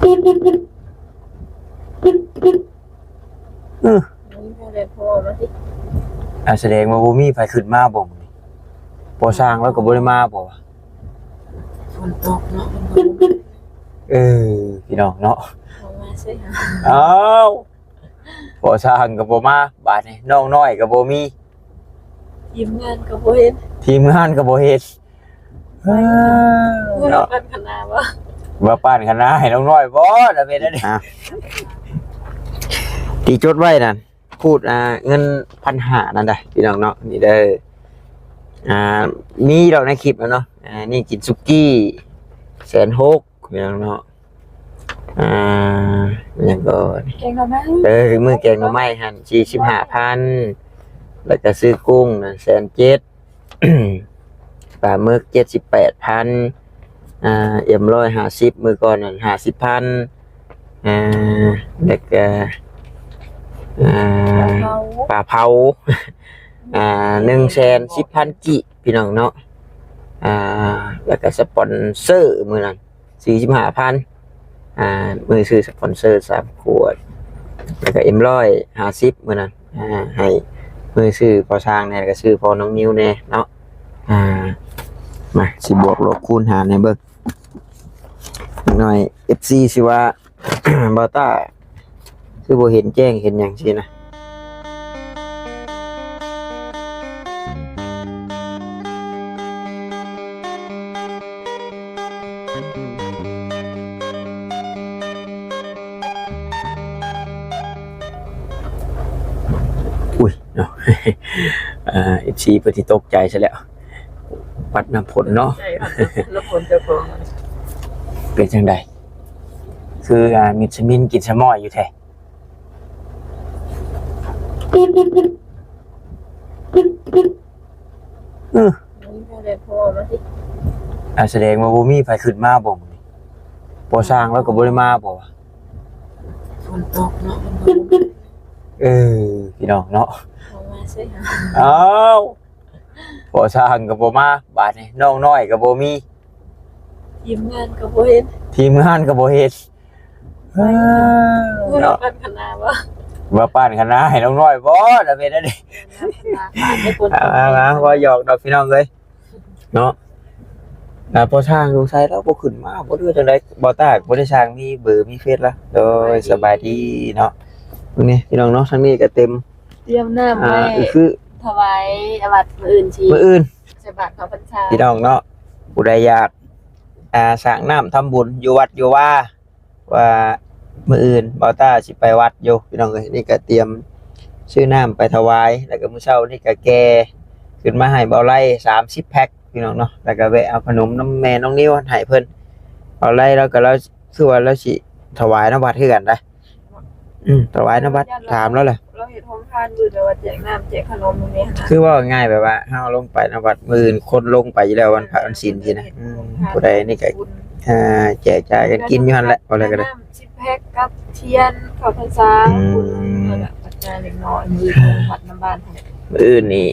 ເອີ ບໍ່ມີໃຜຂຶ້ນມາບໍ່ມື້ນີ້? ພໍ່ຊ່າງລາວກໍບໍ່ໄດ້ມາບໍ່? ຝົນຕົກເນາະ ເອີ ພີ່ນ້ອງເນາະ ບໍ່ມາໃສຫາ? ອ້າວ ພໍ່ຊ່າງກໍບໍ່ມາ ບາດນີ້ນ້ອງນ້ອຍກໍບໍ່ມີ ທີມງານກໍບໍ່ເຫັນ ທີມງານກໍບໍ່ເຫັນ ເອີ ເນາະ ເນາະ ປັ້ນຄະນາບໍ່? ວ່າປັ້ນຄະນາໃຫ້ນ້ອງນ້ອຍບໍ່ລະເປັນອັນນີ້? ອ່ະ ທີ່ຈົດໄວ້ນັ້ນ ພູດ ອ່າ ເງິນພັນຫ້ານັ້ນໄດ໋ ພີ່ນ້ອງເນາະ ນີ້ເດີ ອ່າ ມີດອກໃນຄລິບແລ້ວເນາະ ອ່າ ນີ້ກິນສຸກີ້ແສນຫົກ ພີ່ນ້ອງເນາະ ອ່າ ຫຍັງກໍ ແກງໜໍ່ໄມ້ ເອີ ມື້ແກງໜໍ່ໄມ້ຫັ້ນ ສີ່ສິບຫ້າພັນ ແລ້ວກໍຊື້ກຸ້ງນັ້ນແສນເຈັດ ປາໝຶກເຈັດສິບແປດພັນ ອ່າ ເອັມຮ້ອຍຫ້າສິບ ມື້ກ່ອນນັ້ນຫ້າສິບພັນ ອ່າ ແລ້ວກໍ ອ່າ ປາເຜົາ ປາເຜົາ ອ່າ ໜຶ່ງແສນສິບພັນກີບ ພີ່ນ້ອງເນາະ ອ່າ ແລ້ວກໍສະປອນເຊີມື້ນັ້ນ ສີ່ສິບຫ້າພັນ ອ່າ ມື້ຊື້ສະປອນເຊີສາມຂວດ ແລ້ວກໍເອັມຮ້ອຍຫ້າສິບມື້ນັ້ນ ອ່າ ໃຫ້ມື້ຊື້ພໍ່ຊ້າງແດ່ ແລ້ວກໍຊື້ພໍ່ນ້ອງນິວແດ່ເນາະ ອ່າ ມາ ຊິບວກລົບຄູນຫານໃຫ້ເບິ່ງໜ້ອຍ ເອັຟຊີ ຊິວ່າ ບ່າວຕ້າ ຄືບໍ່ເຫັນແຈ້ງເຫັນຫຍັງຊີ້ນະ. ອຸ້ຍ ເນາະ ເອີ ເອັຟຊີ ເພິ່ນຊິຕົກໃຈຊະແລ້ວ ປັດນ້ຳຝົນເນາະ ໃຊ່ ນ້ຳຝົນເຈົ້າຂອງ ເປັນຈັ່ງໃດ? ຄື ອ່າ ມິດສະມິນກິນສະມ້ອຍຢູ່ແທ້. ເອີ ບໍ່ມີໃຜໄດ້ພໍມາຕິ? ອ່າ ສະແດງວ່າບໍ່ມີໃຜຂຶ້ນມາບໍ່ມື້ນີ້? ພໍ່ຊ່າງລາວກໍບໍ່ໄດ້ມາບໍ່? ຝົນຕົກເນາະ ເອີ ພີ່ນ້ອງເນາະ ບໍ່ມາໃສຫາ? ອ້າວ ພໍ່ຊ່າງກໍບໍ່ມາ ບາດນີ້ນ້ອງນ້ອຍກໍບໍ່ມີ ທີມງານກໍບໍ່ເຫັນ ທີມງານກໍບໍ່ເຫັນ ເອີ ເນາະ ວ່າປັ້ນຄະນາບໍ່? ວ່າປັ້ນຄະນາໃຫ້ນ້ອງນ້ອຍບໍ່? ລະເປັນອັນນີ້ ມາ ມາ ມາ ເວົ້າຫຍອກດອກພີ່ນ້ອງເອີຍເນາະ ອ່າ ພໍ່ຊ່າງສົງໄສລາວບໍ່ຂຶ້ນມາບໍ່ ຫຼືວ່າຈັ່ງໃດ? ບໍ່ຕາກ ບໍ່ໄດ້ຊ່າງມີເບີມີເຟສລະ? ໂດຍ ສະບາຍດີເນາະ ເບິ່ງນີ້ພີ່ນ້ອງເນາະ ທາງນີ້ກໍເຕັມ ຕຽມນ້ຳ ອ່າ ໄວ້ ຄື ຖວາຍວັດມື້ອື່ນ ຊິມື້ອື່ນໃສ່ບາດເຂົ້າພັນສາ ພີ່ນ້ອງເນາະ ຜູ້ໃດຢາກ ອ່າ ສ້າງນ້ຳທຳບຸນຢູ່ວັດຢູ່ວາ ວ່າມື້ອື່ນບ່າວຕ້າຊິໄປວັດຢູ່ ພີ່ນ້ອງເອີຍ ນີ້ກໍຕຽມຊື້ນ້ຳໄປຖວາຍ ແລ້ວກໍມື້ເຊົ້ານີ້ກໍແກ່ຂຶ້ນມາໃຫ້ບ່າວໄລ ສາມສິບແພັກ ພີ່ນ້ອງເນາະ ແລ້ວກໍແວະເອົາຂະໜົມນຳແມ່ນ້ອງນິວໃຫ້ເພິ່ນ ບ່າວໄລລາວກໍ ລາວຄືວ່າລາວຊິຖວາຍນຳວັດຄືກັນໄດ໋ ອືມ ຖວາຍນຳວັດ ຢ້ານລາວ ຖາມລາວແຫຼະ ລາວເຮັດໂຮງທານ ຫຼືແບບວ່າແຈກນ້ຳແຈກຂະໜົມແບບນີ້ຫັ້ນນະ ຄືເວົ້າງ່າຍແບບວ່າເຮົາລົງໄປນຳວັດ ມື້ອື່ນຄົນລົງໄປຢູ່ແລ້ວ ວັນພະວັນສິນຊີ້ນະ ອືມ ຜູ້ໃດນີ້ກໍ ອ່າ ແຈກຈ່າຍກັນກິນຢູ່ຫັ້ນແຫຼະ ເວົ້າແລ້ວກໍໄດ້ ນ້ຳສິບແພັກກັບທຽນເຂົ້າພັນສາ ອືມ ບຸນ ແລ້ວກໍປັດໄຈເລັກນ້ອຍ ມື້ອື່ນລົງວັດນຳບ້ານ ມື້ອື່ນນີ້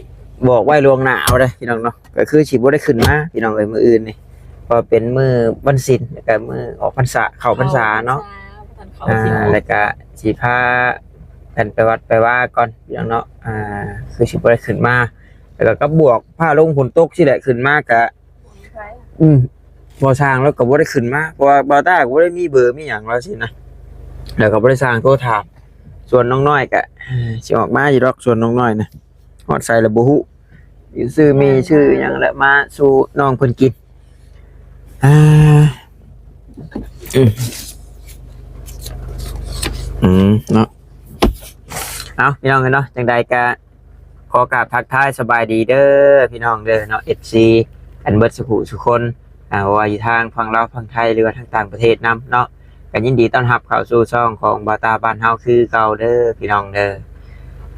ບອກໄວ້ລ່ວງໜ້າເອົາເດີພີ່ນ້ອງເນາະ ກໍຄືຊິບໍ່ໄດ້ຂຶ້ນມາພີ່ນ້ອງເອີຍ ມື້ອື່ນນີ້ ເພາະເປັນມື້ວັນສິນ ແລ້ວກໍມື້ອອກພັນສາ ເຂົ້າພັນສາເນາະ ເຂົ້າພັນສາ ບໍ່ທັນເຂົ້າ ອ່າ ສິນອອກ ແລ້ວກໍຊິພາກັນໄປວັດໄປວາກ່ອນພີ່ນ້ອງເນາະ ອ່າ ຄືຊິບໍ່ໄດ້ຂຶ້ນມາ ແລ້ວກໍກັບບວກຟ້າລົງຝົນຕົກຊີ້ແຫຼະ ຂຶ້ນມາກະ ອືມ ພໍ່ຊ່າງລາວກໍບໍ່ໄດ້ຂຶ້ນມາ ເພາະວ່າບ່າວຕ້າກໍບໍ່ໄດ້ມີເບີມີຫຍັງລາວຊີ້ນະ ແລ້ວກໍບໍ່ໄດ້ຊ່າງໂທຖາມ ສ່ວນນ້ອງນ້ອຍກໍ ເອີ ຊິອອກມາຢູ່ດອກ ສ່ວນນ້ອງນ້ອຍນະ ຮອດໃສລະບໍ່ຮູ້ ຊື່ເມຊື່ຫຍັງລະ ມາສູ່ນ້ອງເພິ່ນກິນ ອ່າ ອືມ ອືມ ເນາະ ເອົາ ພີ່ນ້ອງເອີຍເນາະ ຈັ່ງໃດກໍ ຂໍກາບທັກທາຍສະບາຍດີເດີພີ່ນ້ອງເດີເນາະ ເອັຟຊີ ກັນເບິດສູ່ຜູ້ສູ່ຄົນ ອ່າ ບໍ່ວ່າຢູ່ທາງຝັ່ງລາວຝັ່ງໄທ ຫຼືວ່າທາງຕ່າງປະເທດນຳເນາະ ກໍຍິນດີຕ້ອນຮັບເຂົ້າສູ່ຊ່ອງຂອງບ່າວຕ້າບ້ານເຮົາຄືເກົ່າເດີພີ່ນ້ອງເດີ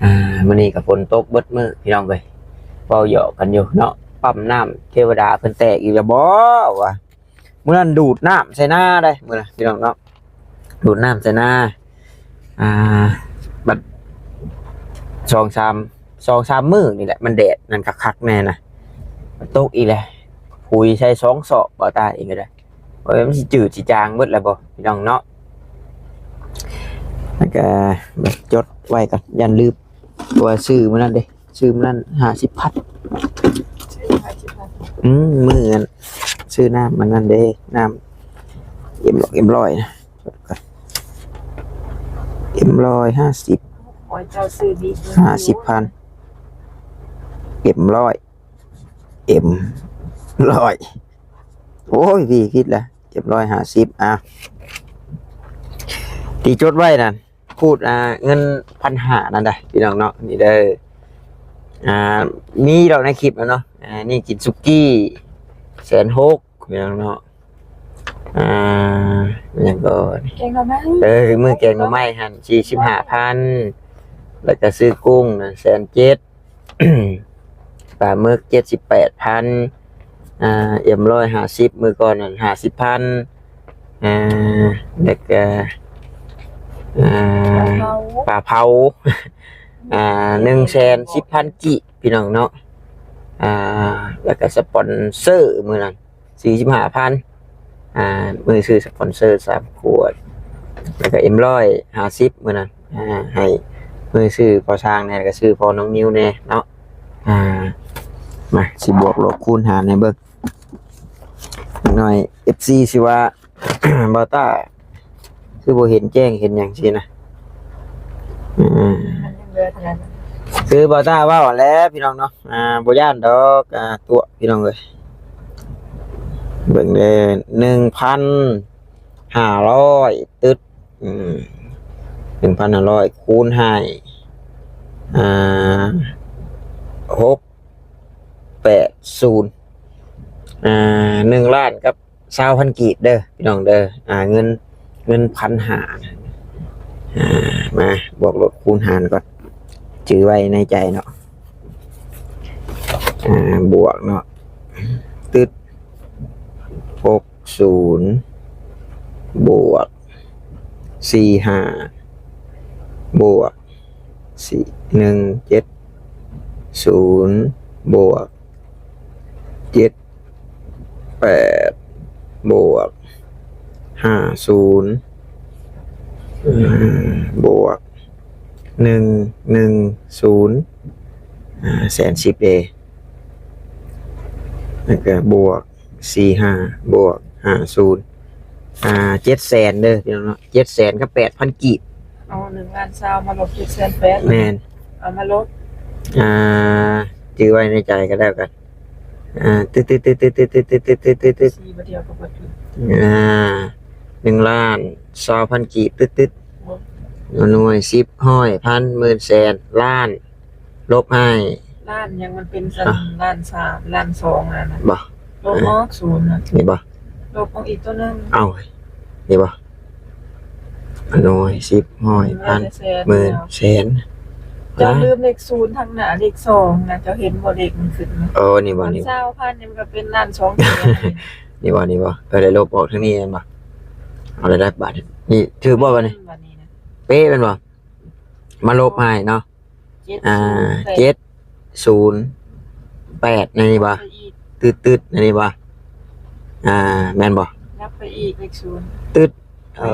ອ່າ ມື້ນີ້ກໍຝົນຕົກເບິດມື້ພີ່ນ້ອງເອີຍ ເວົ້າຫຍອກກັນຢູ່ເນາະ ປ້ຳນ້ຳເທວະດາເພິ່ນແຕກອີກແລ້ວບໍ່ ວ່າ ມື້ນັ້ນດູດນ້ຳໃສ່ນາໄດ໋ ມື້ນັ້ນພີ່ນ້ອງເນາະ ດູດນ້ຳໃສ່ນາ ອ່າ ບັດສອງສາມ ສອງສາມມື້ນີ້ແຫຼະ ມັນແດດນັ້ນຄັກໆແນ່ນະ ມັນຕົກອີກແລ້ວ ປຸຍໃສ່ສອງສອບ ບ່າວຕ້າເອງກໍໄດ້ ວ່າມັນຊິຈືດຊິຈາງເບິດແລ້ວບໍ່ ພີ່ນ້ອງເນາະ ແລ້ວກະຈົດໄວ້ກ່ອນ ຢ້ານລືມ ເພາະວ່າຊື້ມື້ນັ້ນເດ້ ຊື້ມື້ນັ້ນຫ້າສິບພັນ ຊື້ຫ້າສິບພັນ ອືມ ມື້ນັ້ນຊື້ນ້ຳມັນນັ້ນເດ້ ນ້ຳເອັມຮ້ອຍ ເອັມຮ້ອຍນະ ເອັມຮ້ອຍຫ້າສິບ ໂອ້ຍ ເຈົ້າຊື້ບີ ຫ້າສິບພັນ ເອັມຮ້ອຍ ເອັມຮ້ອຍ ໂອ້ຍ ພີ່ ຜິດລະ ເອັມຮ້ອຍຫ້າສິບ ອ່ະ ທີ່ຈົດໄວ້ນັ້ນ ຂູດ ອ່າ ເງິນພັນຫ້ານັ້ນໄດ໋ ພີ່ນ້ອງເນາະ ນີ້ເດີ ອ່າ ມີດອກໃນຄລິບແລ້ວເນາະ ອ່າ ນີ້ກິນສຸກີ້ແສນຫົກ ພີ່ນ້ອງເນາະ ອ່າ ຫຍັງກໍ ແກງໜໍ່ໄມ້ ເອີ ມື້ແກງໜໍ່ໄມ້ຫັ້ນ ສີ່ສິບຫ້າພັນ ແລ້ວກໍຊື້ກຸ້ງນັ້ນແສນເຈັດ ປາໝຶກເຈັດສິບແປດພັນ ອ່າ ເອັມຮ້ອຍຫ້າສິບ ມື້ກ່ອນນັ້ນຫ້າສິບພັນ ອ່າ ແລ້ວກະ ອ່າ ປາເຜົາ ປາເຜົາ ອ່າ ໜຶ່ງແສນສິບພັນກີບ ພີ່ນ້ອງເນາະ ອ່າ ແລ້ວກະສະປອນເຊີມື້ນັ້ນ ສີ່ສິບຫ້າພັນ ອ່າ ມື້ຊື້ສະປອນເຊີສາມຂວດ ແລ້ວກະເອັມຮ້ອຍຫ້າສິບມື້ນັ້ນ ອ່າ ໃຫ້ມື້ຊື້ພໍ່ຊ້າງແດ່ ແລ້ວກະຊື້ພໍ່ນ້ອງນິວແດ່ເນາະ ອ່າ ມາ ຊິບວກລົບຄູນຫານໃຫ້ເບິ່ງໜ້ອຍ ເອັຟຊີ ຊິວ່າ ບ່າວຕ້າ ຄືບໍ່ເຫັນແຈ້ງເຫັນຫຍັງຊີ້ນະ ອືມ ຄືບ່າວຕ້າເວົ້າຫັ້ນແຫຼະ ພີ່ນ້ອງເນາະ ອ່າ ບໍ່ຢ້ານດອກ ອ່າ ຕົວະ ພີ່ນ້ອງເອີຍ ເບິ່ງເດີ ໜຶ່ງພັນຫ້າຮ້ອຍ ຕຶດ ອືມ ໜຶ່ງພັນຫ້າຮ້ອຍ ຄູນໃຫ້ ອ່າ ຫົກແປດສູນ ອ່າ ໜຶ່ງລ້ານກັບ ຊາວພັນກີບເດີພີ່ນ້ອງເດີ ອ່າ ເງິນ ເງິນພັນຫ້າ ອ່າ ມາບວກລົບຄູນຫານກ່ອນ ຈື່ໄວ້ໃນໃຈເນາະ ອ່າ ບວກເນາະ ຕຶດ ຫົກສູນ ບວກ ສີ່ຫ້າ ບວກ ສີ່ ໜຶ່ງເຈັດສູນ ບວກ ເຈັດ ແປດ ບວກ ຫ້າສູນ ອືມ ບວກ ໜຶ່ງໜຶ່ງສູນ ອ່າ ແສນສິບເດ ແລ້ວກໍບວກ ສີ່ຫ້າ ບວກ ຫ້າສູນ ອ່າ ເຈັດແສນເດີພີ່ນ້ອງເນາະ ເຈັດແສນກັບແປດພັນກີບ ເອົາ ໜຶ່ງລ້ານຊາວມາລົບເຈັດແສນແປດ ແມ່ນ ເອົາມາລົບ ອ່າ ຈື່ໄວ້ໃນໃຈກໍແລ້ວກັນ ອ່າ ຕຶດໆໆໆ ສີ່ບາດດຽວກໍບໍ່ຖືກ ອ່າ ໜຶ່ງລ້ານຊາວພັນກີບ ຕຶດໆ ໜ່ວຍ ສິບ ຮ້ອຍ ພັນ ໝື່ນ ແສນ ລ້ານ ລົບໃຫ້ ລ້ານຫຍັງ ມັນເປັນ ອ່ະ ລ້ານສາມ ລ້ານສອງ ນັ້ນນະ ບໍ່ ລົບອອກສູນນະ ນີ້ບໍ່ ລົບອອກອີກຕົວໜຶ່ງ ເອົ້າ ນີ້ບໍ່ ໜ່ວຍ ສິບ ຮ້ອຍ ພັນ ໝື່ນ ແສນ ເຈົ້າລືມເລກສູນທາງໜ້າເລກສອງນະ ເຈົ້າເຫັນບໍ່ ເລກມັນຂຶ້ນນະ ເອີ ນີ້ບໍ່ ນີ້ບໍ່ ຊາວພັນ ນີ້ມັນກໍເປັນລ້ານສອງແສນ ນີ້ບໍ່ ນີ້ບໍ່ ເອີ ໄດ້ລົບອອກທາງນີ້ແມ່ນບໍ່ ເອົາລະໄດ້ບາດນີ້ ຖືກບໍ່ບາດນີ້ ບາດນີ້ນະ ເປະແມ່ນບໍ່ ມາລົບໃຫ້ເນາະ ເຈັດ ອ່າ ສູນແປດ ເຈັດສູນແປດ ໃນນີ້ບໍ່ ລບໄປອີກ ຕຶດໆ ໃນນີ້ບໍ່ ອ່າ ແມ່ນບໍ່ ນັບໄປອີກເລກສູນ ຕຶດ ເອີ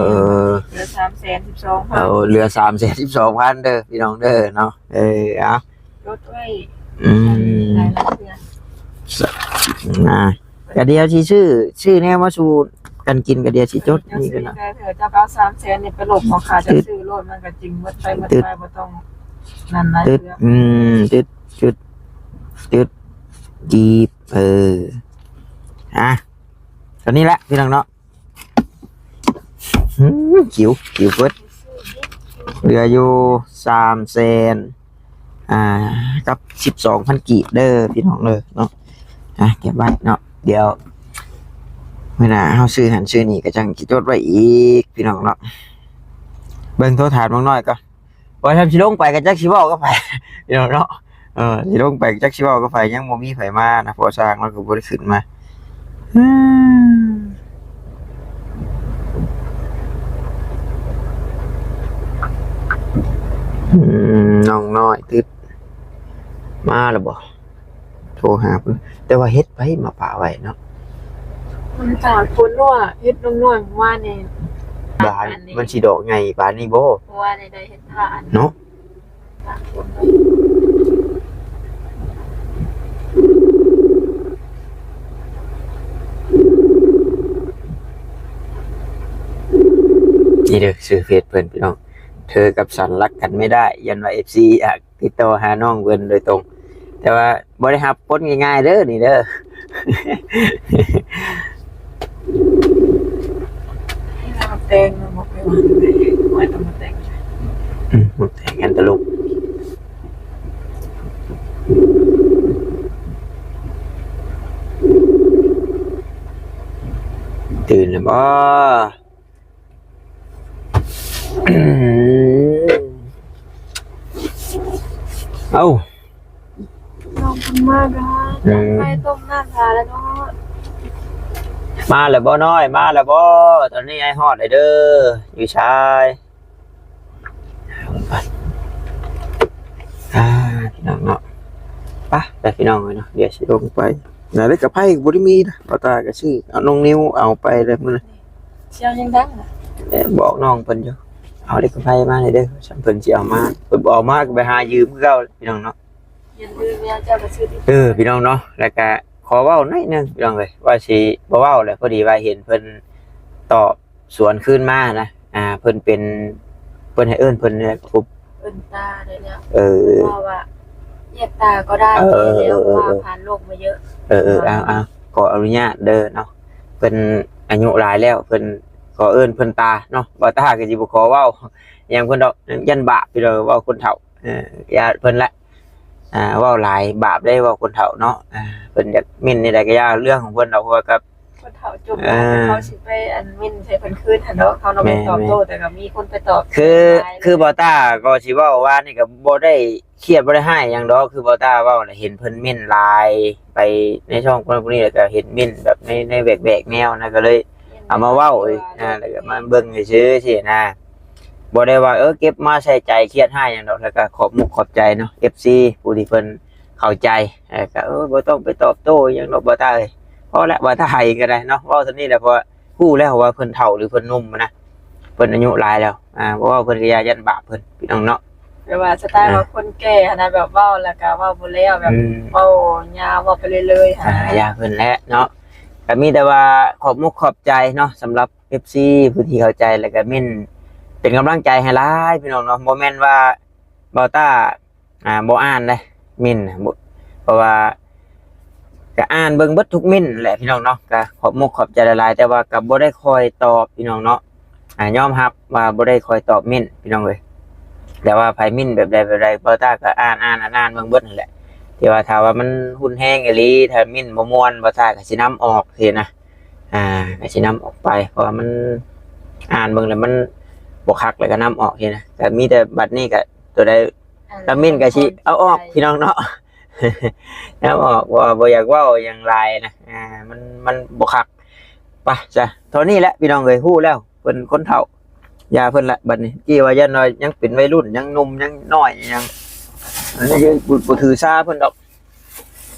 ເຫຼືອສາມແສນສິບສອງພັນ ເອົາ ເຫຼືອສາມແສນສິບສອງພັນເດີພີ່ນ້ອງເດີເນາະ ເອີ ເອົາ ຈົດໄວ້ ອືມ ຫຼາຍໆເທື່ອ ອ່າ ກະດຽວຊິຊື້ ຊື້ແນວມາສູ່ກັນກິນ ກະດຽວຊິຈົດນີ້ກັນເນາະ ເຈົ້າກໍເອົາສາມແສນນີ້ໄປລົບເອົາຄ່າຈະຊື້ໂລດ ມັນກໍຈຶ່ງໝົດໄປໝົດໄປ ບໍ່ຕ້ອງນັ້ນຫຼາຍເທື່ອ ອືມ ຕຶດ ຈຸດ ຈຸດ ກີບ ເອີ ອ່ະ ຕອນນີ້ແຫຼະພີ່ນ້ອງເນາະ ອືມ ຫິວ ຫິວເບິດ ເຫຼືອຢູ່ສາມແສນ ອ່າ ກັບສິບສອງພັນກີບເດີພີ່ນ້ອງເດີເນາະ ອ່ະ ເກັບໄວ້ເນາະ ດຽວມື້ໜ້າເຮົາຊື້ຫັ້ນຊື້ນີ້ກໍຈັ່ງຊິຈົດໄວ້ອີກພີ່ນ້ອງເນາະ ເບິ່ງໂທຖາມນ້ອງນ້ອຍກ່ອນ ວ່າຖ້າຊິລົງໄປກໍຈັກຊິເວົ້າກັບໃຜພີ່ນ້ອງເນາະ ເອີ ຊິລົງໄປກໍຈັກຊິເວົ້າກັບໃຜ ຍັງບໍ່ມີໃຜມານະ ພໍ່ຊ້າງລາວກໍບໍ່ໄດ້ຂຶ້ນມາ ອືມ ອືມ ນ້ອງນ້ອຍຕຶດ ມາແລ້ວບໍ່? ໂທຫາເພິ່ນ ແຕ່ວ່າເຫັດໃຜມາປະໄວ້ເນາະ ມັນຕາກຝົນເນາະ ເຫັດນ້ອງນ້ອຍເມື່ອວານນີ້ ບານ ອັນນີ້ ມັນຊິດອກໃຫຍ່ປານນີ້ບໍ່? ເພາະວ່າໄດ້ເຮັດທານເນາະ. ນີ້ເດີ ຊື່ເຟສເພິ່ນ ພີ່ນ້ອງ ເທີກັບສັນລັກກັນໄມ່ໄດ້ ຢ້ານວ່າເອັຟຊີຢາກຕິດຕໍ່ຫານ້ອງເພິ່ນໂດຍຕົງ ແຕ່ວ່າບໍ່ໄດ້ຮັບຄົນງ່າຍໆເດີນີ້ເດີ. ແຕງ ໝາກແຕງ ອືມ ໝາກແຕງ ອັນຕະລຸກ. ຕື່ນແລ້ວບໍ່? ເອົ້າ ນ້ອງເພິ່ນມາກະ ອືມ ໄຟຕົ້ມນ້ຳທາແລ້ວເນາະ. ມາແລ້ວບໍ່ນ້ອຍ? ມາແລ້ວບໍ່? ຕອນນີ້ອ້າຍຮອດແລ້ວເດີ ຢູ່ຊາຍ. ອ່າ ພີ່ນ້ອງເນາະ ໄປ ໄປພີ່ນ້ອງເອີຍເນາະ ດຽວຊິລົງໄປ. ນາເລັກກະໄພກໍບໍ່ໄດ້ມີນະ ບໍ່ຕາກໍຊື້ ເອົານ້ອງນິວເອົາໄປແລ້ວມື້ນັ້ນ. ສຽງຍັງດັງນະ ແມ່ນບອກນ້ອງເພິ່ນຢູ່ ເອົາເລັກກະໄພມາໃຫ້ເດີ ຊັ້ນເພິ່ນຊິເອົາມາ ເພິ່ນບໍ່ເອົາມາກໍໄປຫາຢືມຄືເກົ່າ ພີ່ນ້ອງເນາະ. ເອີ ພີ່ນ້ອງເນາະ ແລ້ວກະຂໍເວົ້າໜ້ອຍໜຶ່ງ ພີ່ນ້ອງເອີຍ ວ່າຊິບໍ່ເວົ້າແຫຼະ ພໍດີວ່າເຫັນເພິ່ນຕອບສວນຄືນມານະ ອ່າ ເພິ່ນເປັນ ເພິ່ນໃຫ້ເອີ້ນເພິ່ນແນວ ເອີ້ນຕາໄດ້ແລ້ວ ເອີ ເວົ້າວ່າຮຽກຕາກໍໄດ້ ເອີ ແລ້ວ ເອີ ເພາະວ່າຜ່ານໂລກມາເຍອະ ເອີ ເອີ ເອົາ ເອົາ ຂໍອະນຸຍາດເດີເນາະ ເພິ່ນອາຍຸຫຼາຍແລ້ວ ເພິ່ນ ຂໍເອີ້ນເພິ່ນຕາເນາະ ບໍ່ຕາກໍຊິບໍ່ຂໍເວົ້າຫຍັງເພິ່ນດອກ ຢ້ານບາບ ພີ່ນ້ອງ ເວົ້າຄົນເຖົ້າ ເອີ ຢ້ານເພິ່ນລະ ອ່າ ເວົ້າຫຼາຍບາບເດ້ ເວົ້າຄົນເຖົ້າເນາະ ອ່າ ເພິ່ນຢາກເມັ້ນແນວໃດກໍຢ່າ ເລື່ອງຂອງເພິ່ນດອກ ເພາະວ່າກັບ ຄົນເຖົ້າຈຸກ ອ່າ ເຂົາຊິໄປອັນເມັ້ນໃສ່ເພິ່ນຄືນຫັ້ນເນາະ ເຮົາລອງໄປຕອບໂຕ້ ແມ່ນໆ ແຕ່ກໍມີຄົນໄປຕອບ ຄື ຫຼາຍ ຄືບໍ່ຕາກໍຊິເວົ້າວ່ານີ້ກໍບໍ່ໄດ້ຄຽດບໍ່ໄດ້ຮ້າຍຫຍັງດອກ ຄືບໍ່ຕາເວົ້ານະ ເຫັນເພິ່ນເມັ້ນຫຼາຍໄປໃນຊ່ອງຄົນຜູ້ນີ້ ແລ້ວກໍເຫັນເມັ້ນແບບໃນ ໃນແບກໆແນວນະ ກໍເລີຍເອົາມາເວົ້າ ອ່າ ແລ້ວກໍມາເບິ່ງຊື່ໆຊີ້ນະ ບໍ່ໄດ້ວ່າ ເອີ ເກັບມາໃສ່ໃຈຄຽດຮ້າຍຫຍັງດອກ ແລ້ວກໍຂອບມຸກຂອບໃຈເນາະ ເອັຟຊີ ຜູ້ທີ່ເພິ່ນເຂົ້າໃຈ ແລ້ວກໍ ເອີ ບໍ່ຕ້ອງໄປຕອບໂຕ້ຫຍັງດອກ ບໍ່ຕາເອີຍ ພໍແລ້ວ ບໍ່ຕາໃຫ້ກໍໄດ້ເນາະ ເວົ້າສ່ຳນີ້ແຫຼະ ເພາະວ່າຮູ້ແລ້ວວ່າເພິ່ນເຖົ້າ ຫຼື ເພິ່ນໜຸ່ມນະ ເພິ່ນອາຍຸຫຼາຍແລ້ວ ອ່າ ບໍ່ເວົ້າເພິ່ນກໍຢ່າ ຢ້ານບາບເພິ່ນ ພີ່ນ້ອງເນາະ ແບບວ່າສະໄຕລ໌ ອ່າ ວ່າຄົນແກ່ຫັ້ນນະ ແບບເວົ້າແລ້ວກໍເວົ້າບໍ່ແລ້ວ ແບບ ອືມ ເວົ້າຍາວ ເວົ້າໄປເລື້ອຍໆ ອ່າ ຫັ້ນນະ ຢ່າເພິ່ນແຫຼະເນາະ ກໍມີແຕ່ວ່າຂອບມຸກຂອບໃຈເນາະ ສຳລັບ ເອັຟຊີ ຜູ້ທີ່ເຂົ້າໃຈ ແລ້ວກໍເມັ້ນເປັນກຳລັງໃຈໃຫ້ຫຼາຍ ພີ່ນ້ອງເນາະ ບໍ່ແມ່ນວ່າເບົາຕ້າ ອ່າ ບໍ່ອ່ານເດ້ ເມັ້ນນະ ບໍ່ ເພາະວ່າກໍອ່ານເບິ່ງເບິດທຸກເມັ້ນແຫຼະ ພີ່ນ້ອງເນາະ ກໍຂອບມຸກຂອບໃຈຫຼາຍໆ ແຕ່ວ່າກໍບໍ່ໄດ້ຄ່ອຍຕອບ ພີ່ນ້ອງເນາະ ອ່າ ຍອມຮັບວ່າບໍ່ໄດ້ຄ່ອຍຕອບເມັ້ນ ພີ່ນ້ອງເອີຍ ແຕ່ວ່າໃຜເມັ້ນແບບໃດແບບໃດ ເບົາຕ້າກໍອ່ານ ອ່ານ ອ່ານ ອ່ານເບິ່ງເບິດຫັ້ນແຫຼະ ແຕ່ວ່າຖ້າວ່າມັນຮຸນແຮງອີ່ຫຼີ ຖ້າເມັ້ນບໍ່ມ່ວນ ເບົາຕ້າກໍຊິນຳອອກຊີ້ນະ ອ່າ ກໍຊິນຳອອກໄປ ເພາະວ່າມັນອ່ານເບິ່ງແລ້ວມັນບໍ່ຄັກ ແລ້ວກໍນຳອອກຊີ້ນະ ກໍມີແຕ່ບັດນີ້ກໍຕົວໃດ ອ່າ ກໍເມັ້ນກໍຊິເອົາອອກ ພີ່ນ້ອງເນາະ ນຳອອກ ເພາະວ່າບໍ່ຢາກເວົ້າຫຍັງຫຼາຍນະ ອ່າ ມັນ ມັນບໍ່ຄັກ ໄປຊະ ເທົ່ານີ້ແຫຼະ ພີ່ນ້ອງເອີຍ ຮູ້ແລ້ວ ເພິ່ນຄົນເຖົ້າ ຢ່າເພິ່ນລະບັດນີ້ ກີ້ວ່າຢ້ານວ່າຍັງເປັນໄວລຸ້ນ ຍັງໜຸ່ມ ຍັງນ້ອຍຫຍັງ ອັນນີ້ບໍ່ ບໍ່ຖືສາເພິ່ນດອກ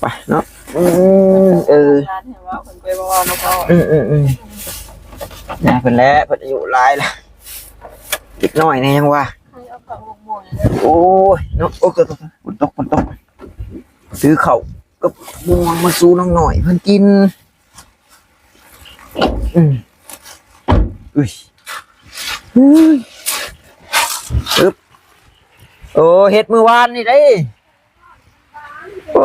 ໄປເນາະ ອືມ ເອີ ອືມ ອືມ ອືມ ຢ່າເພິ່ນແຫຼະ ເພິ່ນອາຍຸຫຼາຍລະ ເດັກນ້ອຍແດ່ຍັງວ່າ ໂອ້ຍເນາະ ໂອ້ຍ ຝົນຕົກ ຝົນຕົກ ຊື້ເຂົ້າກັບໝ່ວງມາສູ່ນ້ອງນ້ອຍເພິ່ນກິນ ອືມ ອຸ້ຍ ອຶບ ໂອ້ ເຮັດມື້ວານນີ້ເດ້ ໂອ້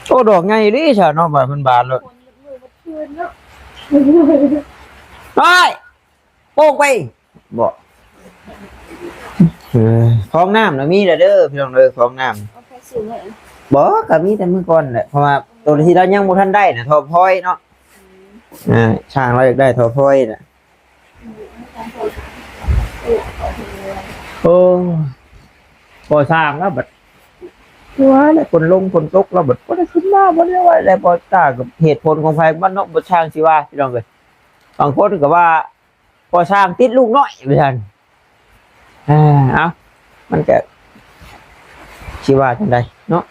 ໂອ້ ດອກໃຫຍ່ອີ່ຫຼີຊະເນາະ ບາດເພິ່ນບານໂລດ ໂອ້ຍ ໂປ່ງໄປ ບໍ່ ເອີ ຟອງນ້ຳນະມີແລ້ວເດີ ພີ່ນ້ອງເດີ ຟອງນ້ຳ ເອົາໄປສູງເລີຍ ບໍ່ ກໍມີແຕ່ມື້ກ່ອນແຫຼະ ເພາະວ່າໂຕທີ່ລາວຍັງບໍ່ທັນໄດ້ນະ ທໍ່ພອຍເນາະ ອ່າ ຊ່າງລາວຢາກໄດ້ທໍ່ພອຍນະ ໂອ້ ກໍ່ສ້າງແລ້ວບັດ ວ່າແລ້ວ ຝົນລົງຝົນຕົກແລ້ວບັດ ບໍ່ໄດ້ຂຶ້ນມາ ບໍ່ໄດ້ໄຫວແລ້ວ ບໍ່ຕາກັບເຫດຜົນຂອງໃຜມັນເນາະ ບໍ່ຊ່າງຊິວ່າ ພີ່ນ້ອງເອີຍ ບາງຄົນກໍວ່າ ກໍ່ສ້າງຕິດລູກນ້ອຍວ່າຊັ້ນ ອ່າ ເອົ້າ ມັນກະຊິວ່າຈັ່ງໃດເນາະ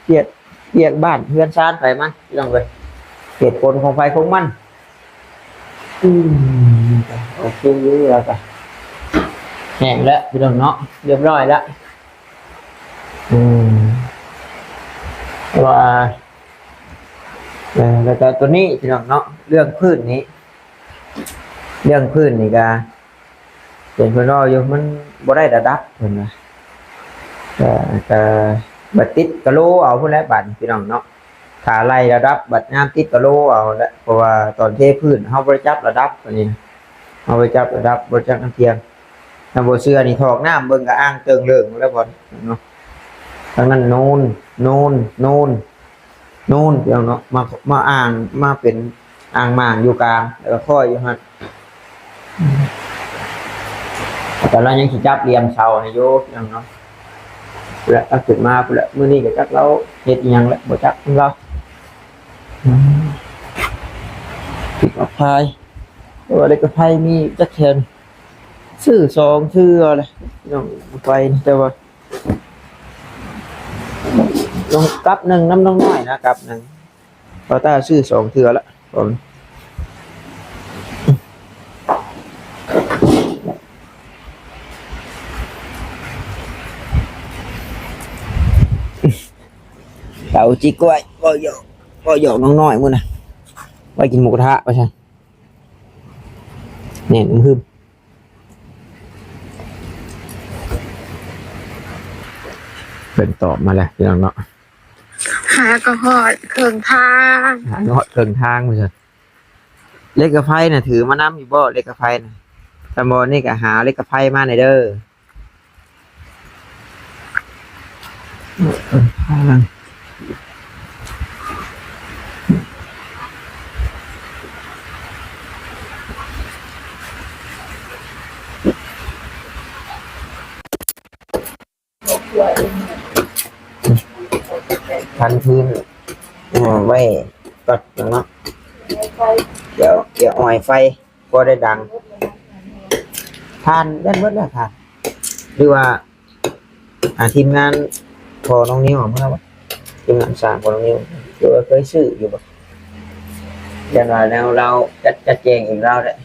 ວຽກ ວຽກບ້ານເຮືອນຊານໃຜມັນ ພີ່ນ້ອງເອີຍ ເຫດຜົນຂອງໃຜຂອງມັນ ອືມ ໂອເຄຢູ່ ແລ້ວກະແຫ້ງແລ້ວພີ່ນ້ອງເນາະ ຮຽບຮ້ອຍແລ້ວ. ອືມ ແຕ່ວ່າ ເອີ ແລ້ວກະໂຕນີ້ພີ່ນ້ອງເນາະ ເລື່ອງພື້ນນີ້ ເລື່ອງພື້ນນີ້ກະ ເຫັນເພິ່ນເວົ້າຢູ່ ມັນບໍ່ໄດ້ລະດັບເພິ່ນວ່າ ກະ ກະບັດຕິດກະໂລເອົາພຸ້ນແຫຼະບາດນີ້ພີ່ນ້ອງເນາະ. ຖ້າໄລ່ລະດັບບັດຍາມຕິດກະໂລເອົາແຫຼະ ເພາະວ່າຕອນເທພື້ນເຮົາບໍ່ໄດ້ຈັບລະດັບ ອັນນີ້ນະ ເຮົາບໍ່ໄດ້ຈັບລະດັບ ບໍ່ຈັບນ້ຳທ່ຽມ. ຖ້າບໍ່ເຊື່ອນີ້ຖອກນ້ຳເບິ່ງກະອ່າງເຕີງເລີງແລ້ວບໍ່ເນາະ. ທາງນັ້ນນູນ ນູນ ນູນ ນູນ ພີ່ນ້ອງເນາະ ມາ ມາອ່າງ ມາເປັນອ່າງໝ່າງຢູ່ກາງ ແລ້ວກະຄ່ອຍຢູ່ຫັ້ນ. ແຕ່ລາວຍັງຊິຈັບຫຼ່ຽມເສົາໃຫ້ຢູ່ພີ່ນ້ອງເນາະ. ແລະ ເອົາຂຶ້ນມາພຸ້ນແຫຼະ ມື້ນີ້ກະຈັກລາວເຮັດອີ່ຫຍັງແຫຼະ ບໍ່ຈັກນຳລາວ. ອືມ ປິກອອກພາຍ ເພາະວ່າເຫຼັກກະໄພມີຈັກແຜ່ນ ຊື້ສອງເທື່ອແຫຼະພີ່ນ້ອງ ໄປ ແຕ່ວ່າ ລອງກັບໜຶ່ງນຳນ້ອງນ້ອຍນະ ກັບໜຶ່ງ ເພາະຕາຊື້ສອງເທື່ອລະ ເຕົາຈິກໄວ້ ເວົ້າຫຍອກ ເວົ້າຫຍອກນ້ອງນ້ອຍມື້ນະ ໄວ້ກິນໝູກະທະວ່າຊັ້ນ ແໜ້ນອຶມຮຶມ. ເພິ່ນຕອບມາແລ້ວພີ່ນ້ອງເນາະ ຫາກໍຮອດເຄິ່ງທາງ ຫາຮອດເຄິ່ງທາງວ່າຊັ້ນ. ເຫຼັກກະໄພນະ ຖືມານຳຢູ່ບໍ່ ເຫຼັກກະໄພນະ? ຄັນບໍ່ນີ້ກະຫາເຫຼັກກະໄພມາແດ່ເດີ. ພັນພື້ນ ເອົາໄວ້ກ່ອນເນາະ ດຽວ ດຽວອອຍໄຟ ພໍໄດ້ດັງ. ຖ່ານແມ່ນເບິດແລ້ວ ຖ່ານ ຫຼືວ່າ ອ່າ ທີມງານພໍ່ນ້ອງນິວເອົາມາບໍ່? ທີມງານສ້າງພໍ່ນ້ອງນິວ ຫຼືວ່າເຄີຍຊື້ຢູ່ບໍ່? ຢ້ານວ່າແນວລາວຈັດ ຈັດແຈງເອງລາວແຫຼະ.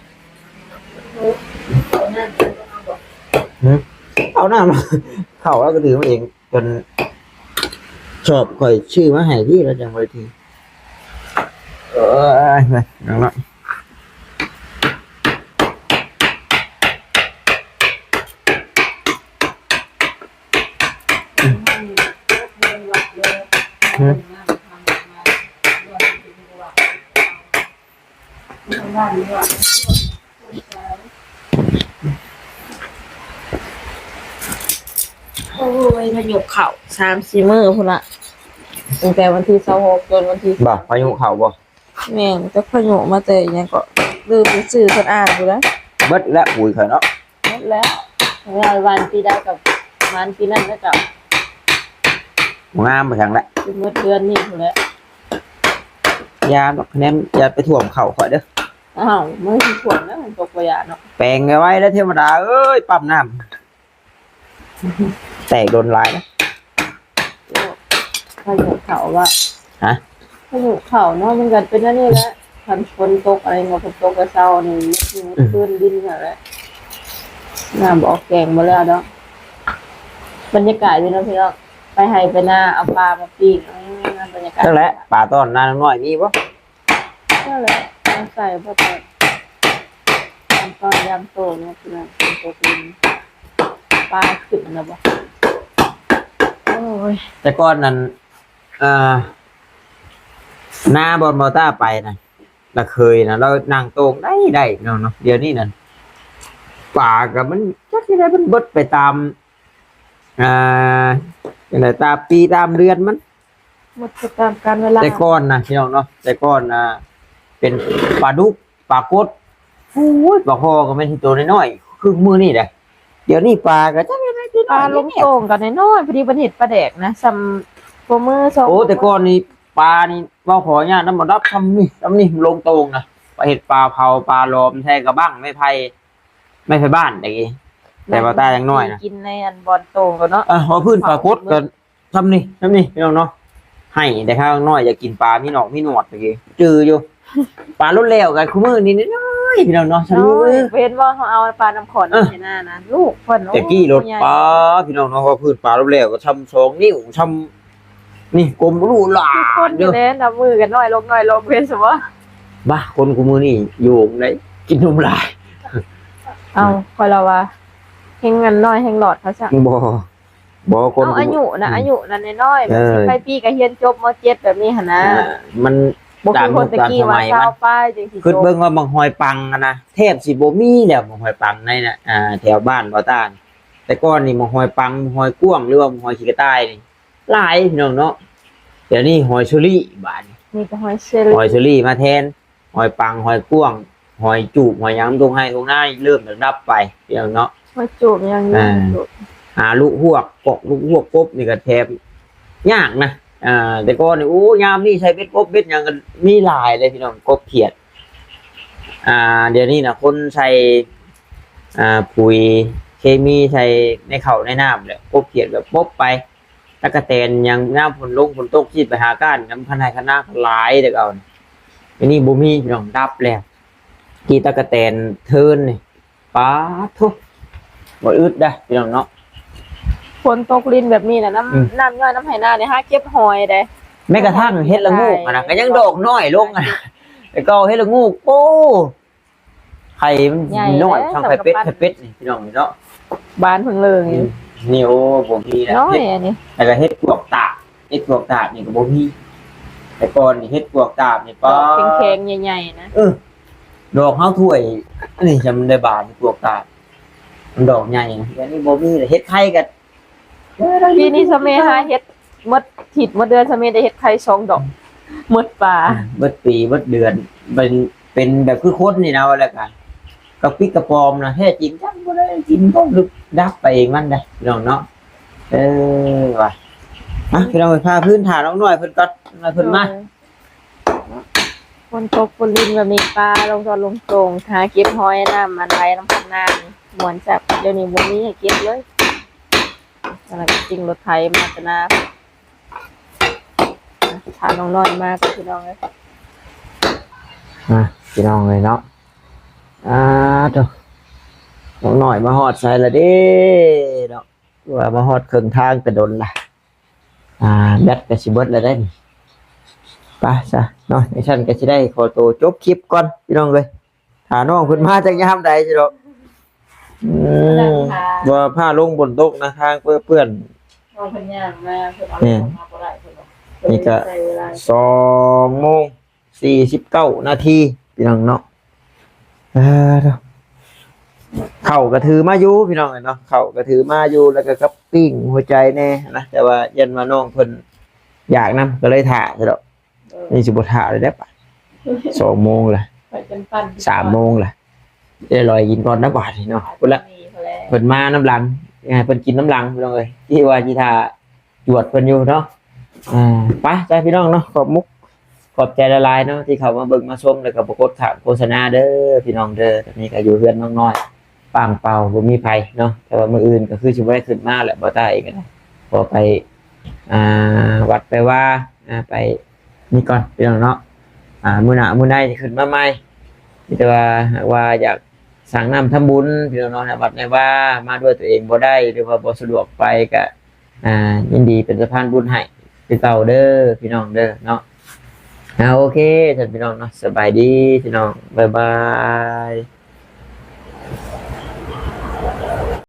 ຫື? ເອົານ້ຳ ເຂົ້າລາວກະຖືມາເອງ ຈົນຊອບຂ້ອຍຊື້ມາໃຫ້ພີ້ ລາວຈັ່ງບໍ່ໄດ້ຖື. ເອີຍ ໄປ ເອົາເນາະ. ຫື? ໂອ້ຍ ພະຍຸເຂົ້າສາມສີ່ມື້ພຸ້ນລະ ຕັ້ງແຕ່ວັນທີຊາວຫົກ ຈົນວັນທີ ບໍ່ ພະຍຸເຂົ້າບໍ່? ແມ່ນ ຈັກພະຍຸມາແຕ່ຫຍັງເກາະ ລືມຊື່ເພິ່ນອ່ານຢູ່ເດ້. ເບິດແລ້ວ ປຸຍຂ້ອຍເນາະ ໝົດແລ້ວ ຫວານປີໃດກະຫວານປີນັ້ນແລ້ວເຈົ້າ. ງາມໄປທາງໃດ ຊິໝົດເດືອນນີ້ພຸ້ນແຫຼະ. ຢ່າດອກ ຄະແນນ ຢ່າໄປຖ້ວມເຂົ້າຂ້ອຍເດີ. ອ້າວ ມັນຊິຖ້ວມແລ້ວ ມັນຕົກບໍ່ຢາເນາະ. ແປງໄວໆເດີເທວະດາເອີຍ ປ້ຳນ້ຳ ແຕກດົນຫຼາຍນະ. ພາຍຸເຂົ້າວ່າ ຮະ? ພາຍຸເຂົ້າເນາະ ມັນກະເປັນອັນນີ້ແຫຼະ. ຄັນຝົນຕົກອະໄລເນາະ ຝົນຕົກແຕ່ເຊົ້ານີ້ ຄືດິນຫັ້ນແຫຼະ ນ້ຳອອກແກງບໍ່ແລ້ວດອກ. ບັນຍາກາດຢູ່ເນາະພີ່ນ້ອງ ໄປໄຮ່ໄປນາ ເອົາປາມາປີ້ງ ເອີ ບັນຍາກາດ. ຈັ່ງໃດ ປາຕອນນານ້ອຍມີບໍ່? ນັ້ນແຫຼະ ຕ້ອງໃສ່ເພື່ອໄປຍາມຕອນຍາມໂຕເນາະ ເວລາຝົນຕົກລິນ ປາຂຶ້ນນະບໍ່. ໂອ້ຍ ແຕ່ກ່ອນນັ້ນ ອ່າ ນາບ່ອນບໍ່ຕ້າໄປນະ ລະເຄີຍນະ ລາວນັ່ງໂຕ່ງໄດ້ໄດ້ເນາະ. ດຽວນີ້ນັ້ນ ປາກະມັນຈັກຊິໄດ້ ມັນເບິດໄປຕາມ ອ່າ ຈັ່ງໃດ ຕາມປີຕາມເດືອນມັນ ໝົດໄປຕາມການເວລາ. ແຕ່ກ່ອນນະພີ່ນ້ອງເນາະ ແຕ່ກ່ອນນະ ເປັນປາດຸກ ປາກົດ ໂອ້ຍ ປາຄໍ່ກະແມ່ນໂຕນ້ອຍໆ ຄືມື້ນີ້ແຫຼະ. ດຽວນີ້ປາກະຈັກແນວໃດ ປາລົງໂຕ່ງກະນ້ອຍໆ ພໍດີເພິ່ນເຮັດປາແດກນະ ຊ່ຳໂປ້ມືສອງ. ໂອ້ ແຕ່ກ່ອນນີ້ປານີ້ ເວົ້າຂໍອະນຸຍາດນຳ ລະດັບຊ່ຳນີ້ ຊ່ຳນີ້ ລົງໂຕ່ງນະ ໄປເຮັດປາເຜົາ ປາຫຼອມ ແທກະບັ້ງ ໄມ້ໄຜ່ ໄມ້ໄຜ່ບ້ານແຕ່ກີ້ ແຕ່ວ່າຕາຍັງນ້ອຍນະ ກິນໃນອັນບ່ອນໂຕ່ງເນາະ. ເອີ ເວົ້າພື້ນປາກົດກະຊ່ຳນີ້ ຊ່ຳນີ້ພີ່ນ້ອງເນາະ. ໃຫ້ແຕ່ຂ້ານ້ອຍຢາກກິນປາມີໜອກມີໜວດແຕ່ກີ້ ຈື່ຢູ່. ປາລົດແລ້ວກະຄູ່ມື້ນີ້ນ້ອຍ ຍພີ່ນ້ອງເນາະ ຊຳນີ້ ໂອ້ຍ ເອີ ບໍ່ເຫັນບໍ່ ເຮົາເອົາປານ້ຳຂອນ ເອີ ໃສ່ໜ້ານະ ລູກເພິ່ນ ແຕ່ກີ້ ໂອ້ຍ ລົດ ໃຫຍ່ ປາ ພີ່ນ້ອງເນາະ ວ່າພື້ນປາລົບແລ້ວກໍຊຳສອງນິ້ວ ຊຳນີ້ ກົມລຸຫຼາ ຄືຄົນຢູ່ເດ້ ນັບມື້ກໍນ້ອຍລົງ ນ້ອຍລົງ ເຫັນຊະບໍ່? ບ້າ ຄົນຄູ່ມື້ນີ້ໂຍງໄດ໋ ກິນນົມຫຼາຍ ເອົ້າ ຂ້ອຍລະວ່າ ແຮງເງິນນ້ອຍແຮງຫຼອດ ເຂົາຊະ ບໍ່ ບໍ່ ຄົນ ເອົ້າ ອາຍຸນະ ອືມ ອາຍຸນັ້ນນ້ອຍໆ ແບບ ເອີ ສິບປາຍປີກໍຮຽນຈົບ ມ.ເຈັດ ແບບນີ້ຫັ້ນນະ ອ່າ ມັນ ບໍ່ຄືຄົນແຕ່ກີ້ວ່າຊາວປາຍຈັ່ງຊິຈົບ ຄິດເບິ່ງວ່າບັກຫອຍປັງຫັ້ນນະ ແທບຊິບໍ່ມີແລ້ວ ບັກຫອຍປັງໃນນະ ອ່າ ແຖວບ້ານບ່າວຕານ ແຕ່ກ່ອນນີ້ບັກຫອຍປັງ ບັກຫອຍກວາງ ຫຼືວ່າບັກຫອຍຂີ້ກະຕ່າຍນີ້ຫຼາຍ ພີ່ນ້ອງເນາະ ດຽວນີ້ຫອຍເຊີຣີ ບາດນີ້ ມີແຕ່ຫອຍເຊີຣີ ຫອຍເຊີຣີມາແທນ ຫອຍປັງ ຫອຍກວາງ ຫອຍຈູບ ຫອຍຫຍັງ ທົ່ງໄຮ່ທົ່ງນາເລີ່ມດັບໄປ ພີ່ນ້ອງເນາະ ຫອຍຈູບຍັງ ອ່າ ຫາລູກຮວກ ກອກລູກຮວກກົບນີ້ກໍແທບຍາກນະ ອ່າ ແຕ່ກ່ອນນີ້ ໂອ້ ຍາມນີ້ໃສ່ເບັດກົບເບັດຫຍັງກໍມີຫຼາຍເດ້ ພີ່ນ້ອງ ກົບຂຽດ ອ່າ ດຽວນີ້ນະ ຄົນໃສ່ ອ່າ ປຸ໋ຍເຄມີໃສ່ໃນເຂົ້າໃນນ້ຳແຫຼະ ກົບຂຽດກໍປົບໄປ ຕັກກະແຕນຫຍັງ ຍາມຝົນລົງຝົນຕົກຊິໄປຫາກ້ານນຳຄັນໄຮ່ຄັນນາຫຼາຍແຕ່ເກົ່າ ດຽວນີ້ບໍ່ມີ ພີ່ນ້ອງ ດັບແລ້ວ ກີ້ຕັກກະແຕນເທີນນີ້ ປາໂທ້ ບໍ່ອຶດເດ້ພີ່ນ້ອງເນາະ ຝົນຕົກລິນແບບນີ້ນະ ນ້ຳ ອືມ ນ້ຳຍ້ອຍນ້ຳໄຮ່ນານີ້ ຫາເກັບຫອຍເດ້ ແມ້ກະທັ່ງເຫັດລະໂງກຫັ້ນນະ ກໍຍັງດອກນ້ອຍລົງ ແຕ່ເກົ່າເຫັດລະໂງກ ໂອ້ ໄຂ່ມັນ ໃຫຍ່ ນ້ອຍ ເດ້ ສ່ຳໄຂ່ເປັດ ສ່ຳກັບ ໄຂ່ເປັດນີ້ ພີ່ນ້ອງເນາະ ບານເພິ່ງເລີງ ອືມ ນີ້ ໂອ້ ບໍ່ມີແລ້ວ ນ້ອຍອັນນີ້ ແລ້ວກໍເຫັດປວກຕາບ ເຫັດປວກຕາບນີ້ກໍບໍ່ມີ ແຕ່ກ່ອນນີ້ເຫັດປວກຕາບນີ້ ດອກ ປາ ແຂງໆ ໃຫຍ່ໆ ນະ ເອີ ດອກເຮົາຖ້ວຍ ອັນນີ້ຈະມັນໄດ້ບານປວກຕາບ ມັນດອກໃຫຍ່ນະ ດຽວນີ້ບໍ່ມີແລ້ວ ເຫັດໄຂ່ກໍ ປີນີ້ຊະເມຫາເຫັດໝົດທິດໝົດເດືອນ ຊະເມໄດ້ເຫັດໄຂ່ສອງດອກ ໝົດປ່າ ເບິດປີເບິດເດືອນ ເປັນ ເປັນແບບຄືຄົນນີ້ນະ ວ່າແລ້ວກໍ ກະປິກກະປອມນະ ແທ້ຈິງຈັກບໍ່ໄດ້ກິນ ຕ້ອງດັບໄປເອງມັນໄດ໋ ພີ່ນ້ອງເນາະ ເອີ ວ່າ ອ່ະ ພີ່ນ້ອງ ໄປພາພື້ນ ຖ້ານ້ອງນ້ອຍເພິ່ນກ່ອນ ນ້ອຍເພິ່ນມາ ເອີ ຝົນຕົກຝົນລິນແບບນີ້ ປາລົງຊ່ອນລົງໂຂງ ຫາເກັບຫອຍ ນ້ຳມັນໄຫຼນຳຄັນນານີ້ ມ່ວນຈັກ ດຽວນີ້ບໍ່ມີໃຫ້ເກັບເລີຍ ອັນນັ້ນກໍຈິງລົດໄຖມາແຕ່ນາ ຖ້ານ້ອງນ້ອຍມາກໍ ພີ່ນ້ອງເອີຍ ອ່ະ ພີ່ນ້ອງເອີຍເນາະ ອ່າ ໂທ້ ນ້ອງນ້ອຍມາຮອດໃສລະເດ້ເນາະ ວ່າມາຮອດເຄິ່ງທາງແຕ່ດົນລະ ອ່າ ແບັດກໍຊິເບິດແລ້ວເດ້ນີ້ ໄປຊະເນາະ ຈັ່ງຊັ້ນກໍຊິໄດ້ຂໍໂຕຈົບຄລິບກ່ອນ ພີ່ນ້ອງເອີຍ ຖ້ານ້ອງເພິ່ນມາຈັກຍາມໃດຊິດອກ ອືມ ວ່າຟ້າລົງຝົນຕົກນະ ທາງເປື້ອນ ນ້ອງເພິ່ນຍ່າງມາ ເພິ່ນເອົາລົງມາບໍ່ໄດ້ ເພິ່ນວ່າ ນີ້ກໍ ກໍເລີຍໃຊ້ເວລາ ສອງໂມງ ສີ່ສິບເກົ້ານາທີ ພີ່ນ້ອງເນາະ ເອີ ເຂົ້າກໍຖືມາຢູ່ ພີ່ນ້ອງເອີຍເນາະ ເຂົ້າກໍຖືມາຢູ່ ແລ້ວກໍກັບປີ້ງຫົວໃຈແດ່ນະ ແຕ່ວ່າຢ້ານວ່ານ້ອງເພິ່ນຢາກນຳ ກໍເລີຍຖ້າຊະດອກ ເອີ ນີ້ຊິບໍ່ຖ້າເລີຍເດ້ປະ ສອງໂມງລະ ໄປຈົນປັ່ນ ສາມໂມງລະ ເອີ ລອຍກິນກ່ອນນະບາດນີ້ເນາະ ພຸ້ນລະ ເພິ່ນມານຳຫຼັງ ໃຫ້ເພິ່ນກິນນຳຫຼັງ ພີ່ນ້ອງເອີຍ ທີ່ວ່າຊິຖ້າ ຈວດເພິ່ນຢູ່ເນາະ ອ່າ ໄປ ຈ້າ ພີ່ນ້ອງເນາະ ຂອບມຸກ ຂອບໃຈຫຼາຍໆເນາະ ທີ່ເຂົ້າມາເບິ່ງມາຊົມ ແລ້ວກໍບໍ່ກົດຂ້າມໂຄສະນາເດີ ພີ່ນ້ອງເດີ ຕອນນີ້ກໍຢູ່ເຮືອນນ້ອງນ້ອຍ ປາງເປົ່າ ບໍ່ມີໃຜເນາະ ແຕ່ວ່າມື້ອື່ນກໍຄືຊິບໍ່ໄດ້ຂຶ້ນມາແຫຼະ ບໍ່ຕາຍກໍໄດ້ ຂໍໄປ ອ່າ ວັດໄປວາ ອ່າ ໄປນີ້ກ່ອນ ພີ່ນ້ອງເນາະ ອ່າ ມື້ໜ້າມື້ໃນຊິຂຶ້ນມາໃໝ່ ມີແຕ່ວ່າ ຫາກວ່າຢາກ ສ້າງນ້ຳທຳບຸນ ພີ່ນ້ອງເນາະ ໃນວັດໃນວາ ມາດ້ວຍຕົວເອງບໍ່ໄດ້ ຫຼືວ່າບໍ່ສະດວກໄປກະ ອ່າ ຍິນດີເປັນສະພານບຸນໃຫ້ຄືເກົ່າເດີ ພີ່ນ້ອງເດີເນາະ ອ່າ ໂອເຄ ທ່ານພີ່ນ້ອງເນາະ ສະບາຍດີພີ່ນ້ອງ ບາຍບາຍ.